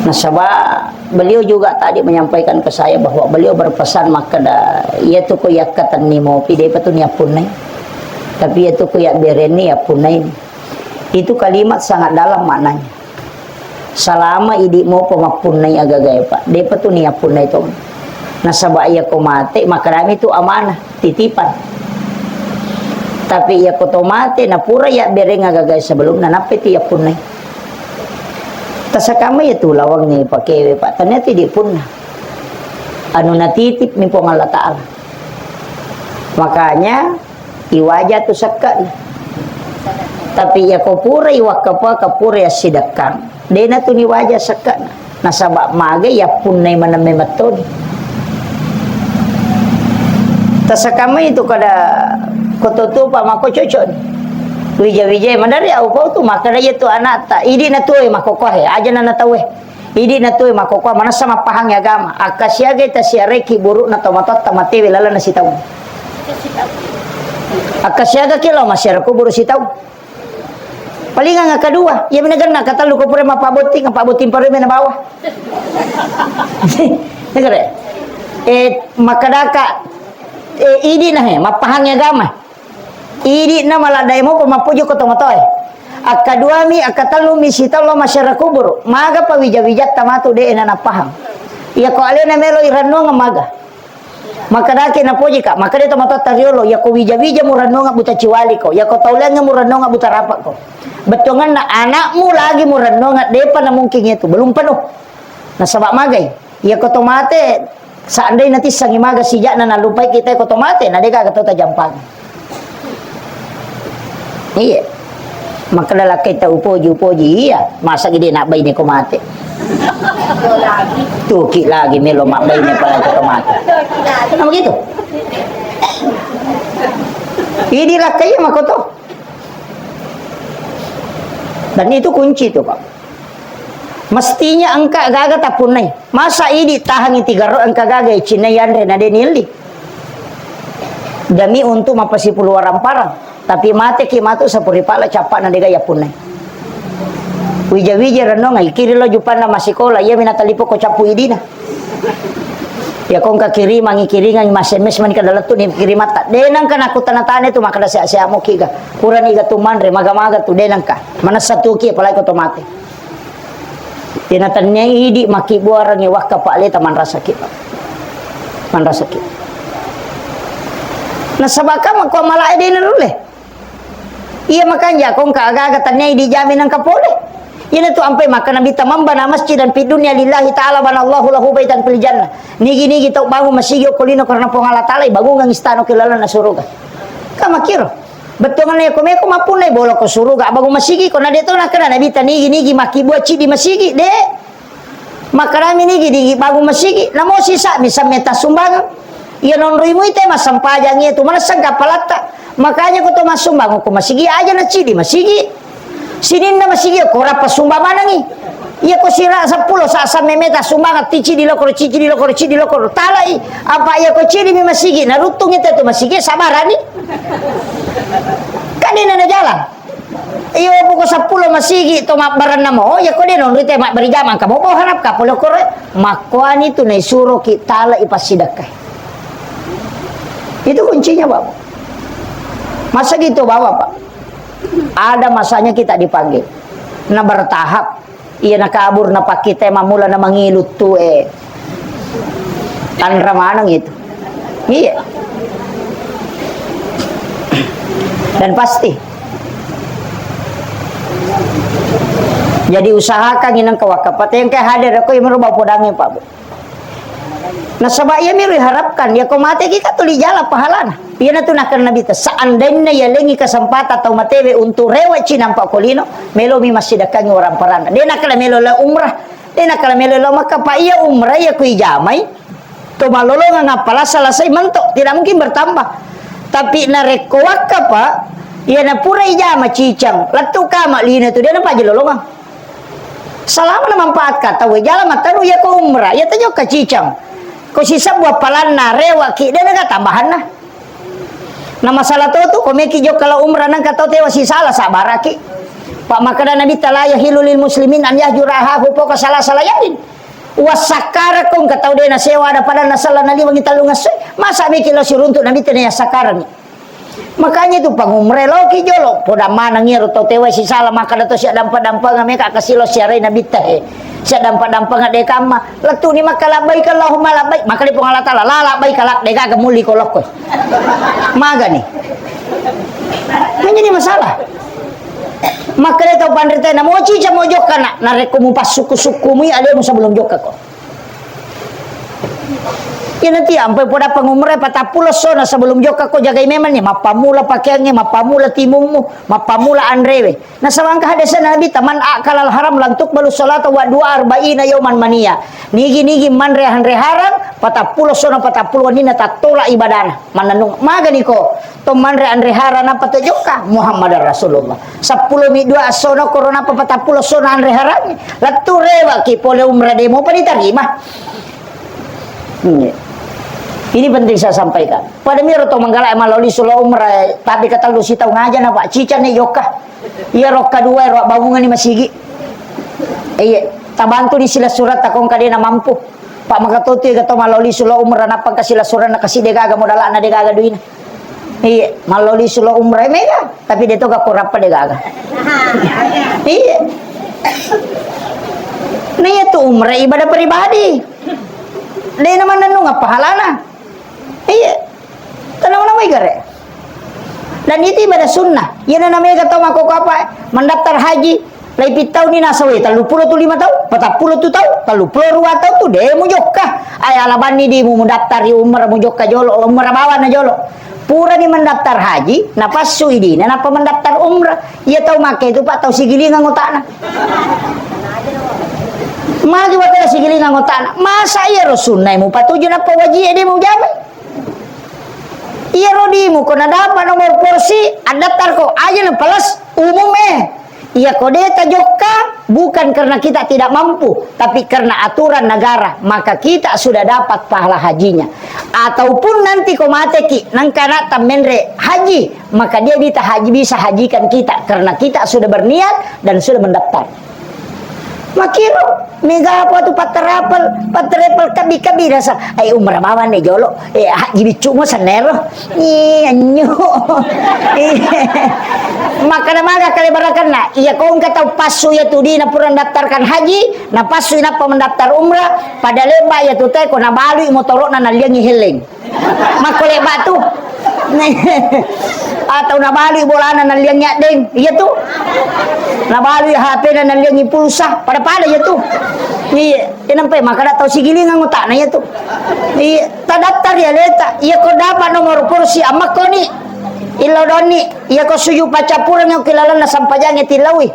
Nasaba beliau juga tadi menyampaikan ke saya bahwa beliau berpesan makkeda, iya tu ko yakkatenni mopi, de'pa tu niappunnai. Tapi iya tu ko yabberenni, yappunnai. Itu kalimat sangat dalam maknanya. Salama idi' mopa mappunnai agagae, Pak. De'pa tu niappunnai to. Nasaba iya ko mate, makkedami tu amanah, titipan. Tapi iya ko to mate, napura yabbereng agagae sebelumna, nappa tu yappunnai. Tasakamma iya tu lawangnge pakewe, Pak. Ternyata idi' punna. Anu natitip mi Puang Allah Taala. Makanya, iwaja tu sekke'na. Tapi iya ko pura iwakkapa, ka pura yassidekkang, de'na tu niwaja sekke'na. Nasaba magai yappunnai maneng memettoni. Tasakamma itu kada ko to tupa mako cocok ni. Wija-wijai madari au pau tu makkeda iya tu anakta. Idi' na tuwe makkokkoe, aja na na tauwe. Idi' na tuwe makkokkoe manessa mappahangngi agama. Akkasiagai tasiarekki buru'na tomatoatta matewe lalenna sitaung. Akkasiagaki lao massiara kuburu sitaung. Palingang kedua, iya mena genna katellu ko pura mappabotting, pabbotting parui mena bawa. Negara. Eh, makkedaka, eh, idi na he, mappahangi agama. Idi na maladdae mopa mappoji ko tomatoae. Akkaduami, akkatellumi, sitollo masyarakat kubur. Maga pa wija-wijatta matu de na napahang. Iya ko alena melo irannuang maga. Makkedaki napojika, makkeda tomatoatta riolo, iya ko wija-wija murannonga buta ciwaliko, iya ko tauleangnge murannonga buta rapakko. Bettuanganna anakmu lagi murannonga, depa na mungkin itu, belum penuh. Nasaba magai, iya ko to mate, seandainya tissangi maga sijakna nalupai kita ko to mate, na degaga to tajampang. Iya. Makkeda lakkaita upoji, upoji, iya. Masa gede nak baine ko mate. Tuki lagi melo mak baine pala ko mate. Nah, begitu. Idi lakkai makoto. Dan itu kunci itu, Pak. Mestinya engka gaga tapunnai. Masa idi tahangi tiga ro engka gaga icinna yanre na de nilli. Demi untuk mapasipulu warang parang. Tapi mate ki matu sapuri pala cappa na dega yapunnai. Wija-wija renunga ikiri lo jupanna masikola, iya mina talipo ko cappu idina. Ya kongka kirimangi kiringangi mas M S mani kada lettu ni kirimatta. De nangka nakutana tane tu makkeda sehat-sehat mo kiga. Kurani ga tu manre maga-maga tu de nangka. Manessa tuki apalagi ko to mate. Tena tannia idi makkibbuarengngi wakka Pak Leta manrasaki, Pak. Manrasaki. Nasaba ka makko malae de narulle. Iya makanja kongka agaga tannia idi jami nangka pole. Iyanatu ampai makkeda Nabitta, "Man bana masjidan fid dunya lillahi ta'ala banallahu lahu baitan fil jannah." Nigi-nigi tau bangun masigi okko lino karena Puang Allah Taala, bangungang istana ke lalenna suruga. Ka makkiro. Bettuanna ko meko mappunnai bolo ko suruga, bangun masigi ko na de to nakkeda Nabitta nigi-nigi makkibua cidi masigi, de. Makkedami nigi-nigi bangun masigi, namo sisa misamme tassumbangeng. Iya nonroi mui te massempajang iya tu manessang kapalatta. Makanya ko to massumbang ko masigi aja na cidi masigi. Sininna masigi ko rappa sumbang manengi. Iya ko sira seppulo sa samme meta sumbang ti cidi lokoro cidi lokoro cidi lokoro talai. Apa iya ko cidi mi masigi na ruttung itu tu masigi sabarani. Kadena na jalan. Iyo, poko seppulo masigi to mabbarenna mo, ya ko de nonri te mabberi jamang ka mo, bo harap ka pole koro, makkuani tu naisuroki tala ipassidekkai. Itu kuncinya, Bapak. Masa gitu, Bapak, Pak? Ada masanya kita dipanggil. Nah, bertahap. Iya, nakabur, napakkita, mamula, namangilu tu, eh. Tanra maneng itu. Iya. Dan pasti. Jadi usahakan inang kawakka. Patengke hadir aku yang merubah podangi, Pak Bu. Nasaba iya miro diharapkan, ya ko mate ki ka tuli jala pahalana. Iyana tu nakkeda Nabitta, seandainya yalengi kesempatan tau matewe untuk rewe cinampa kolino, melomi massidakkangi orang parana. De nakkeda melo la umrah, de nakkeda melo la Makkah, pa iya umrah iya ku ijamai, to malolongang appala salasai mentok, tidak mungkin bertambah. Tapi narekko wakka pa, iyana pura ijama cicang, lettu kama lino tu de napaji lolongang. Salama na manfaatkan tau jala matteru iya ko umrah, iya tajokka cicang. Ko sisebbu appalanna, rewaki, de naga tambahanna. Na masalah to tu, ko meki jokka la umrah nangka tau tewa sisala sabaraki. Pa makkeda Nabitta, "La yahillu lil muslimin an yahjura akhahu fawqa salasa layalin." Wassakkarakko engka tau de nasewa ada pada nasala naliwangi tellung esso. Masa meki lo siruntuk Nabitta na yassakkarani. Makanya itu pangumre loki jolo, poda maneng iyaro tau tewa sisala makkeda to sia dampa-dampanga meka kasilo siarai Nabitta he. Sia dampa-dampanga de kamma. Lettu ni makka labbaik Allahumma labbaik, maka di Puang Allah Taala, la labbaik la de gaga mulli ko lokko. Magani. Menjadi masalah. Makkeda tau panrita na moci ca mo jokka na, narekko mupassukku-sukkumui alemu sebelum jokka ko. Iya nanti ampai poda pangumre patappulo sona sebelum jokka ko jagai memang ni, mappammula pakeangnge, mappammula timummu, mappammula anrewe. Nasaba engka hadesena Nabitta, "Man akalal haram lam tuqbalu salatu wa dua arba'ina yauman mania." Nigi-nigi manre anre harang, patappulo sona patappulo wenninna tattola ibadana. Mannennung, magani ko, to manre anre harang nappa to jokka, Muhammadar Rasulullah. Seppulo mi dua assono koro nappa patappulo sona anre harangngi. Lettu rewaki pole umrah de mopa ditarima. Hmm. Ini penting saya sampaikan. Pada miro to manggala maloli sula umrah, tapi katellu sitaung aja na, Pak. Cicang ni jokka. Iya rokka dua, ro bangungan ni masigi. Iya, tabantu ni sila surat takong kadena mampu. Pak, maka to tu ega to mallau lisu lo umrah, nappa kasi lasuran na kasi de gaga modalana, de gaga duina. Iya, mallau lisu lo umrah mega, tapi de to ga korappa de gaga. Iya. Nah, iya tu umrah ibadah pribadi. De na manennung apa halana. Iya. Tenang-tenang mai gare. Dan itu ibadah sunnah. Iya na mega to mako apa mendaftar haji. Lai pittauni nasawe, tellu pulo tu lima tau, patappulo tu tau, tellu pulo rua tau tu, de mujokka. Ai alabanni di mu mendaftar di umrah mujokka jolo, umrah bawana jolo. Purani mendaftar haji, napassu idina, napa mendaftar umrah. Iya tau makke itu, Pak, tau sigilingang otakna. Magi wae tau sigilingang otakna. Masa iya ro sunnah mu patuju napa wajib de mu jamai? Iya ro di mu ko nadapa nomor kursi, adaftar ko aja na plus umum eh. Iya ko de tajokka, bukan karena kita tidak mampu, tapi karena aturan negara, maka kita sudah dapat pahala hajinya. Ataupun nanti ko mateki, nangka na tammenre haji, maka dia bisa haji, bisa hajikan kita karena kita sudah berniat dan sudah mendaftar. Makiro, mega apa tu patterapel, patterapel kabi-kabi rasa. Ai umrah bawa ne jolo. Eh, haji biccu mo sanero. Ih, anyo. Ih. Makkada maga kale barakanna. Iya ko engka tau passu iya tu di na pura mendaftarkan haji, na passu inappa mendaftar umrah, pada leba iya tu te ko nabalui motorokna nalliangi helleng. Makko leba tu. Atau nabalui bolana nalliangi addeng. Iya tu. Nabalui H P na nalliangi pulsa. Pada-pada iya tu. Iya. Iya nampai makkada tau sigilingang otakna iya tu. Iya. Tadaftar iya leta. Iya ko dapat nomor kursi ammakkoni. Illau donni. Iya ko suju paccappureng iya ko ilalenna sampajangnge tillaui.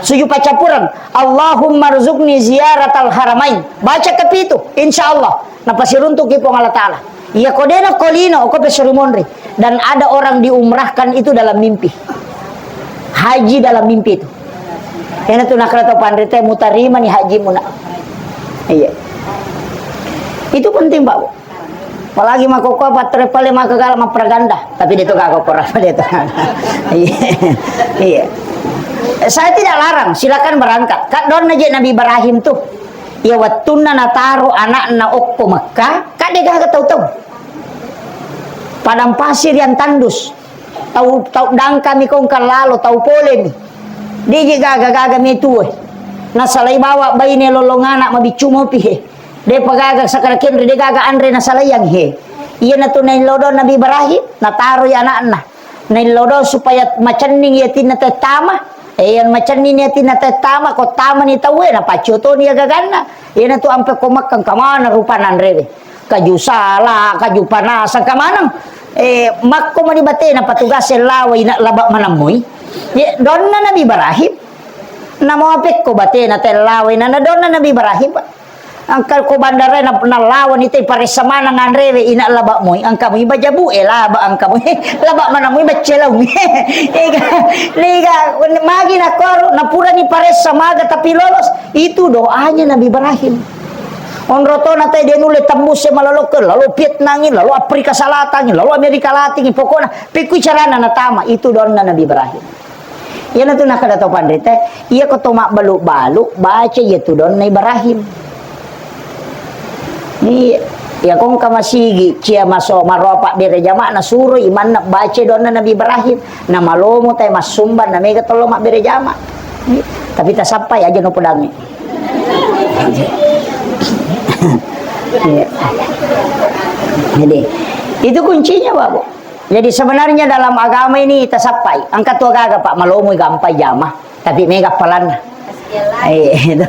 Suju paccappureng. Allahumma rzuqni ziyaratal haramain. Baca kepitu. Insya Allah. Napasiruntuki Puang Allah Ta'ala. Iya ko dena ko lino, ko pesuri monri. Dan ada orang diumrahkan itu dalam mimpi. Haji dalam mimpi itu. Ena tu nakala tau panrita mutarima ni haji muna. Iya. Itu penting, Pak. Apalagi mako ko apa travel maka gala mappraganda. Tapi dia tu kagak apa dia tu. Iya. Iya. Saya tidak larang, silakan berangkat. Kak don aja Nabi Ibrahim tuh. Iya, wettunna nataro ana'na okko Mekka, kadde gaga tau-tau. Padang pasir yang tandus. Tau, tau dangkami kongka lalo, tau polemi. Deje gaga-gaga metue. Nasalai bawa baine lolong anak mabiccu mopi he. Depa gaga sakara kenre, de gaga anre nasalaiang he. Iya natu nailodong Nabi Ibrahim, nataroi ana'na. Naillau do supaya macenning yatinna tettama. Eh, yang macenning yatinna tettama, ko tamani tauwe, napaccotoni ya gaganna. Iyanatu ampe ko Makkah, engka maneng rupa nanrewe. Kaju sala, kaju panasang, engka maneng. Eh, makko mani batena patugas lawa ina laba manammui. Ye, donna Nabi Ibrahim. Namo apekko batena tellawa ina na donna Nabi Ibrahim, Pak. Engka ko bandara na, nallawani te paressa maneng anrewe ina laba moi, engka moi bajabu e laba, engka moi laba mana moi bacce laung. Ega, lega, magi na koro, na purani paressa maga tapi lolos, itu doanya Nabi Ibrahim. Onro to na te de nulle tembus e malolokke, lalu Vietnam, lalu Afrika Selatan, lalu Amerika Latin, pokokna pekku carana natama, itu doanna Nabi Ibrahim. Iyanatu nakkeda tau panrita, iya ko to mabbalu-balu, baca iya tu donna Ibrahim. Iya, iya ko engka masigi, cia maso, maroa pabbere jama, nasuro imanna baca donna Nabi Ibrahim. Na malomo tai massumbang, na mega tollo mabbere jama. Iya, tapi tasappai aja no pedangi. Iya. Jadi, itu kuncinya, Bapak. Jadi sebenarnya dalam agama ini tasappai. Engka tu gaga, Pak, malomoi gampai jama, tapi mega palanna. Iya, itu.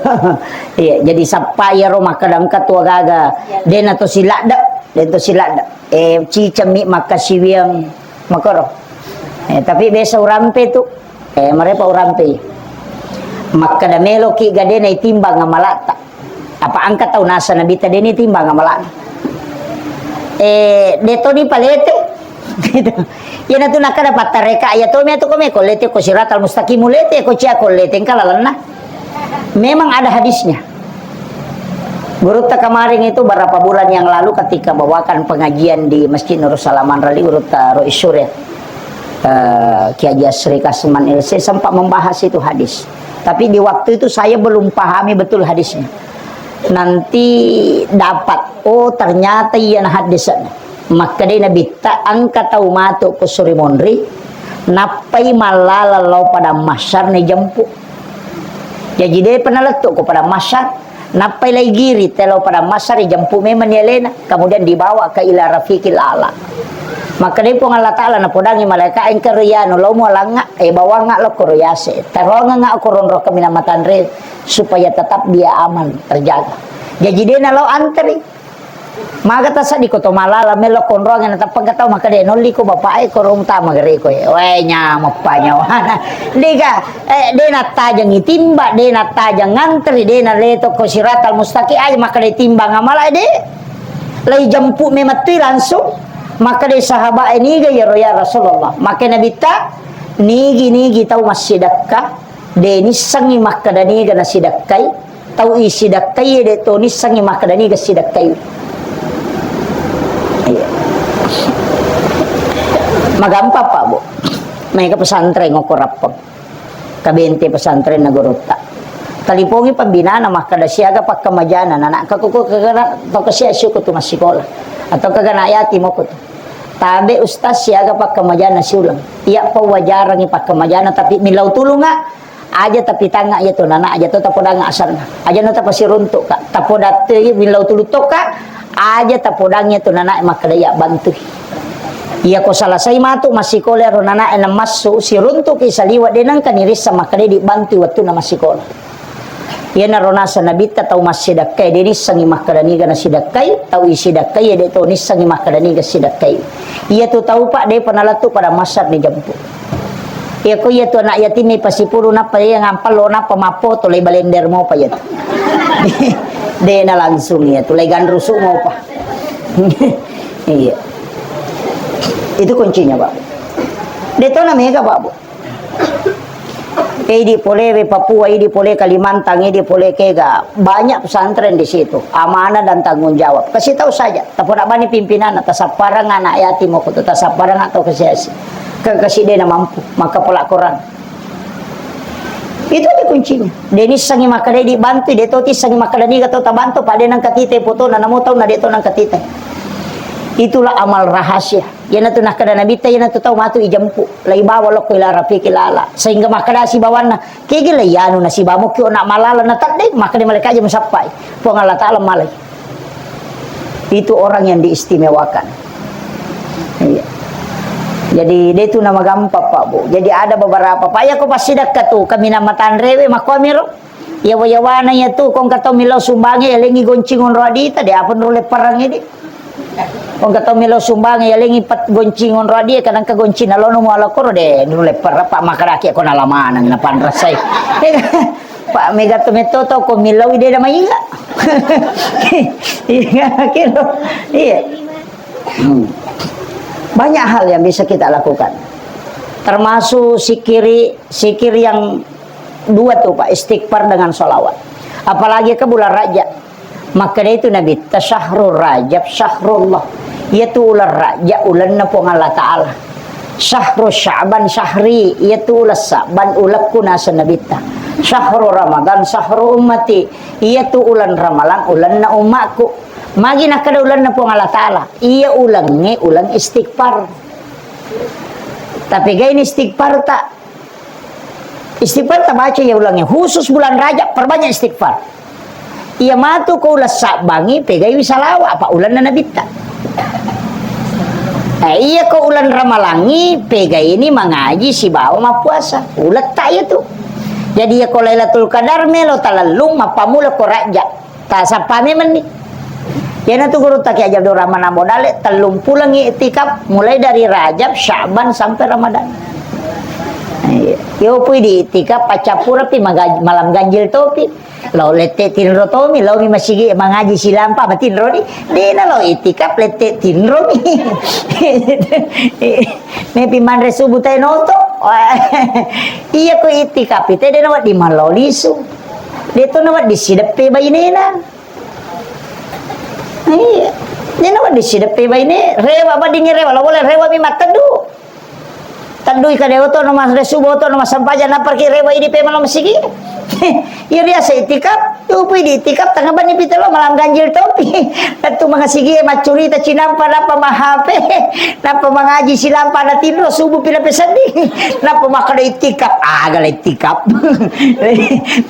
Iya, jadi sappai iyaro makkeda engka tu gaga. Dena to siladde, den to siladde. Eh, cicemmi makkasiwiang makoro. Eh, tapi biasa urampe tu. Eh, marepa urampe. Makkeda meloki gadena itimbang amalatta. Apa engka tau nasa Nabitta deni timbang amalana. Eh, detoni palete. Gitu. Iyanatu nakkeda pattareka, iya tomi atu kome ko lete ko siratal mustaqim, lete ko cia ko lete engka lalenna. Memang ada hadisnya. Gurutta kemarin itu berapa bulan yang lalu ketika bawakan pengajian di Masjid Nurul Salam Manrali, Gurutta Rois Surya. Eh, Kiai Haji Asri Kasman L C sempat membahas itu hadis. Tapi di waktu itu saya belum pahami betul hadisnya. Nanti dapat, oh, ternyata iya na haddesana. Makkedai Nabitta, engka tau matu ko suri monri, nappai mallala lao padang mahsyar ni jempu. Jaji depa nalettu ko padang mahsyar, nappai lai giri te lao padang mahsyar, ijempu memang ni alena, kemudian dibawa ke ila rafiqil a'la. Makkedai Puang Allah Ta'ala, napodangi malaika, engka rianu, lao mualangnga, eh, bawangnga lao koro yase. Taroangnga ko ronro kaminang matanre, supaya tetap dia aman, terjaga. Jaji de nalao antri. Maga tasaddi ko to malala melo konroang na tappa engka tau makkeda, "Nolli ko bapak e, korong tama gere ko e." Wae, nyameppa nyawana. Dega, eh, de nattajangi timba, de nattajang antri, de naleto ko siratal mustaqim aja makkeda timbang amala de. Lai jempu memettui langsung. Makkeda sahabat e, "Niga iyaro ya Rasulullah?" Makkeda Nabitta, "Nigi-nigi tau massidekka, de nissengi makkeda niga nasidekkai, tau isidekkai de to nissengi makkeda niga sidekkai." Iya. Magampang, Pak, Bu. Maega pesantren ngoko Rappeng. Kabente pesantren na gurutta. Talipongi pembinana makkeda siaga pakkamajana, nanakka ko, ko kagana to kasiasi ko tu massikola. Atau kagana yatim ko tu. Tabe ustaz siaga pakkamajana siuleng. Iya pawajarangi pakkamajana tapi millau tulunga. Aja tapi tanga iya tu nana aja tu tapodanga asanna. Aja no tapasiruntuk ka. Tapodatte millau tulu tokka. Aja tapodang iya tu nana makkeda iya bantui. Iya ko salasai matu massikola ro nana e namassu siruntuk ki saliwa de nangka nirissa makkeda di bantui wettunna massikola. Iyanaro naseng Nabitta tau massidakkai, de nissengngi makkeda niga nasidakkai, tau isidakkai, de to nissengngi makkeda niga sidakkai. Iya tu tau, Pak, depa nalettu pada massar dijempu. Iya ko iya tu anak yatim pasipuru nappa iya ngampallo nappa mappoto lai balender mopa iya tu. De na langsung iya tu lai ganrusu mopa. Iya. Itu kuncinya, Pak. De to na mega, Pak, Bu. Eh, idi pole we Papua, idi pole Kalimantan, idi pole kega. Banyak pesantren di situ. Amanah dan tanggung jawab. Kasih tahu saja. Tapona bani pimpinanna, tasapparang anak yatim ko tu, tasapparang atau kesiasi. Ke, ke si dena mampu, maka pelakoran. Itu aja kuncinya. De nissengngi makkeda dibantu, de to tissengngi makkeda niga to tabantu, pada nang katite foto na namo tau na de to nang katite. Itulah amal rahasia. Iyanatu nakkeda Nabitta, iyanatu tau matu ijempu, laibawa lokko ila rafiqil a'la. Sehingga makkeda sibawanna, kegi laiyanu nasiba mukki ona malala na teddeng, makkeda malaikat aja musappai. Puang Allah Ta'ala malai. Itu orang yang diistimewakan. Iya. Jadi, de tu nama gampang, Pak, Bu. Jadi, ada beberapa, Pak, ya ko passidakka tu, kaminang matanrewe, makkuamiro. Yawa-yawana iya tu, ko engka tau millau sumbange, yalengi goncing onro adita, de apa nro lepparang ini. Ko engka tau millau sumbange, yalengi pat goncing onro adi, kadang ka goncing nalono muala koro, de nro lepparang, Pak, makaraki ko nalamanang, napanrasai. Pak, mega tu metto to, ko millau de da mainga. Iya, kiro. Iya. Hmm. Banyak hal yang bisa kita lakukan. Termasuk sikiri, sikir yang dua tu, Pak, istighfar dengan sholawat. Apalagi ke bulan Rajab. Makkeda itu Nabitta, "Syahrul Rajab syahrullah." Iya tu ulan Rajab, ulanna Puang Allah Ta'ala. "Syahru Sya'ban syahri," iya tu ulan Sya'ban ulakku naseng Nabitta. "Syahru Ramadan syahru ummati," iya tu ulan Ramalang ulanna ummakku. Magi nakkeda ulanna Puang Allah Ta'ala, iya ulengnge uleng istighfar. Tapi gaini istighfar tak? Istighfar tabaca iya ulengnge. Khusus bulan Rajab, perbanyak istighfar. Iya matu ko ulang sabbangi, pegaiwi salawa, apa ulanna Nabitta. Eh, iya ko ulang ramalangi, pegaini mangaji sibawa mappuasa. Uletta iya tu. Jadi iya ko Lailatul Qadar melo talellung, mappamula ko Rajab. Tasappa memenni. Iyanatu gurutta Kiai Haji Abdul Rahman Ambo Dalle, tellung pulengngi iktikaf, mulai dari Rajab, Sya'ban, sampai Ramadan. Iya. Yo pui di iktikaf, paccappureppi maga-, malam ganjil topi. Lao lette tinro tomi, laomi masigi mangaji silampa, matinro di. Dena lao iktikaf, lette tinromi. Mepi manre subuh tae noto. Iya ko iktikaf, ite dena wedding mallao lisu. De to nawedding sideppe bainena. Iya. Dena wedding sideppe baine, rewa, weddingngi rewa, lao bola rewa mi matteddu. Teddui kade oto no mas resu, oto no mas sampaja, naparki rewa idi pe melo masigi. Iya riaseng itikaf, tupi di itikaf tengah bani pita lo malam ganjil topi. Tentu mangasigi maccurita cinampa napa mahape, napa mangaji silampa na tinro subuh pila peseddi. Napa makkeda itikaf, aga la itikaf.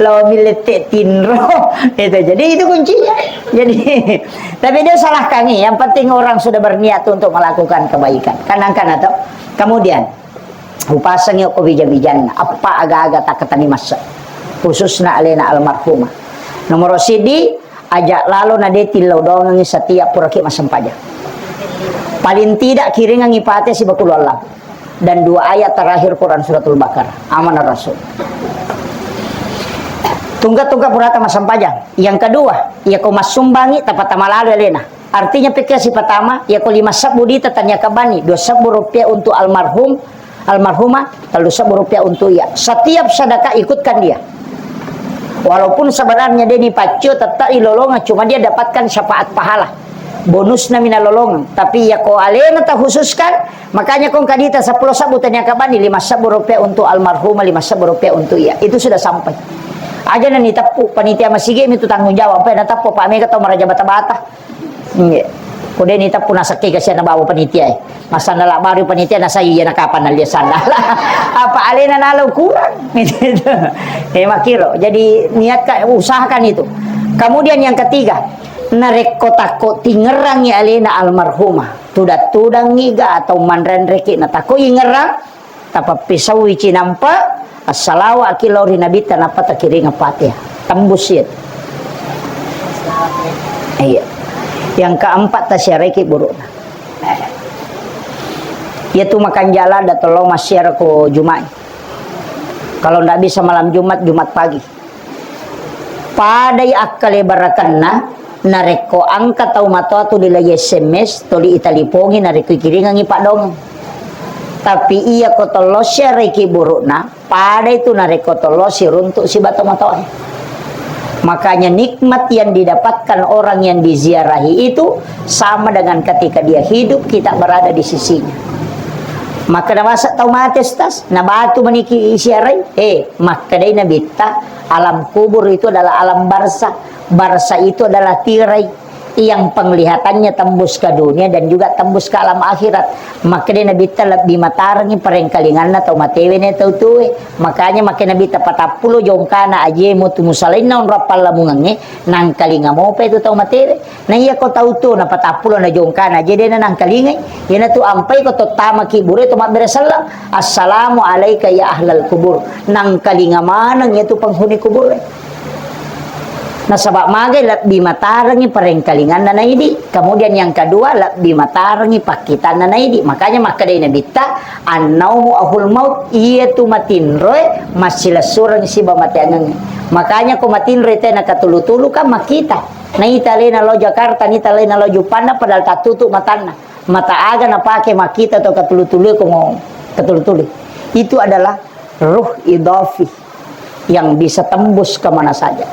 Lo milette tinro. Itu jadi itu kuncinya. Jadi tapi dia salahkan, yang penting orang sudah berniat untuk melakukan kebaikan. Kan angkan atau kemudian Upasengngi okko bija-bijanna, eppa aga-aga takkatani massa, khususna alena almarhumah. Nomoro siddi, aja lalo na de tillau dongengngi setiap puraki massempajang. Paling tidak kiringengngi Fatihah siba Qul Huwallah dan dua ayat terakhir Quran Suratul Baqarah. Amanah Rasul. Tungka-tungka purata massempajang. Yang kedua, iya ko massumbangi, tapatama lalo alena. Artinya, pekka sipatama, iya ko lima sebbu dita tania kabani, dua sebbu rupiah untuk almarhum, almarhumah, tellu sebbu rupiah untuk iya. Setiap sedekah ikutkan dia. Walaupun sebenarnya dia ni paccio, tetap ilolongan, cuma dia dapatkan syafaat pahala. Bonusna mina lolongan. Tapi iya ko alena ta khususkan, makanya ko kadita seppulo sebbu tania kabani, lima sebbu rupiah untuk almarhumah, lima sebbu rupiah untuk iya. Itu sudah sampai. Aja na niteppu, panitia masigi mi tu tanggung jawab, apa na teppu, Pak Mega tau maraja bata-bata. Iya. Ko de' niteppu nasekke kasihan bawa panitia, eh. Massandala baru panitia nasai iya na kapan nalia sandala. Apa alena nalo kurang. Eh, makiro. Jadi niatka usahakan itu. Kemudian yang ketiga, narekko takko tingerangi alena almarhumah, tudang-tudangi ga atau manrenreki na takko ingerang, Tapappisauwi cinampa, assalawaki lao ri Nabitta, nappa takiringeng Fatihah. Tembus iya. Iya. Yang keempat, tasiaraiki buru'na. Iya tu makanja' ladda tollo massiara ko Juma'i. Kalau ndak bisa malam Jumat, Jumat pagi. Padai akkalebarakenna narekko engka tau matoa tuli lai S M S, tuli italipongi narekko ikiringengngi paddongeng. Tapi iya ko tollo siaraiki buru'na, padai tu narekko tollo siruntu siba tomatoae. Makanya nikmat yang didapatkan orang yang diziarahi itu sama dengan ketika dia hidup, kita berada di sisinya. Maka nabasa tau mate, Ustaz, nabatu maniki isiarai? Eh, makkedai Nabitta, alam kubur itu adalah alam barza. Barza itu adalah tirai yang penglihatannya tembus ke dunia dan juga tembus ke alam akhirat. Makkedai Nabitta, lebbi matarengngi parengkalinganna tau matewe na tau tuwe. Makanya makkeda Nabitta, patappulo jongkana aje mutu musalainna onrong pallamungengnge, nangkalinga mopa itu tau matewe. Na iya ko tau tuo napatappulo na jongkana, aje de'na nangkalingai. Iyanatu ampai ko tottamaki bure to mabbere selleng, "Assalamu alaika ya ahlal kubur." Nangkalinga maneng iyatu penghuni kubure. Nasaba magai lebbi matarengngi parengkalinganna naidi. Kemudian yang kedua, lebbi matarengngi pakkitanna naidi. Makanya makkedai Nabitta, "Annaumu ahul maut," iyatu matinroe massilessureng siba mateangengnge. Makanya ko matinroe tena katulu-tulu kan makkita. Naita alena lao Jakarta, naita alena lao Juppanda, padahal tattutu matanna. Mata aga napake makkita to katulu-tulu ko mo-, katulu-tulu. Itu adalah ruh idafi yang bisa tembus ke mana saja.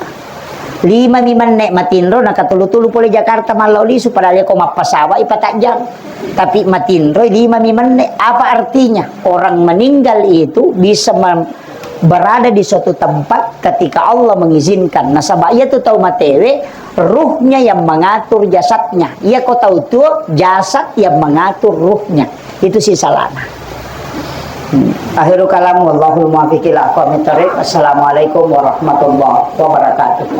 Lima mi menne matinro na katulu-tulu pole Jakarta mallao lisu, padahal ko mappasawa ipatajjang. Tapi matinro lima mi menne. Apa artinya? Orang meninggal itu bisa mem-, berada di suatu tempat ketika Allah mengizinkan. Nasaba iyatu tau matewe, ruhnya yang mengatur jasadnya. Iya ko tau tuo, jasad yang mengatur ruhnya. Itu sih salahnya. Hmm. Akhirul kalam, wallahul muwaffiq ila aqwamit thariq. Assalamualaikum warahmatullahi wabarakatuh.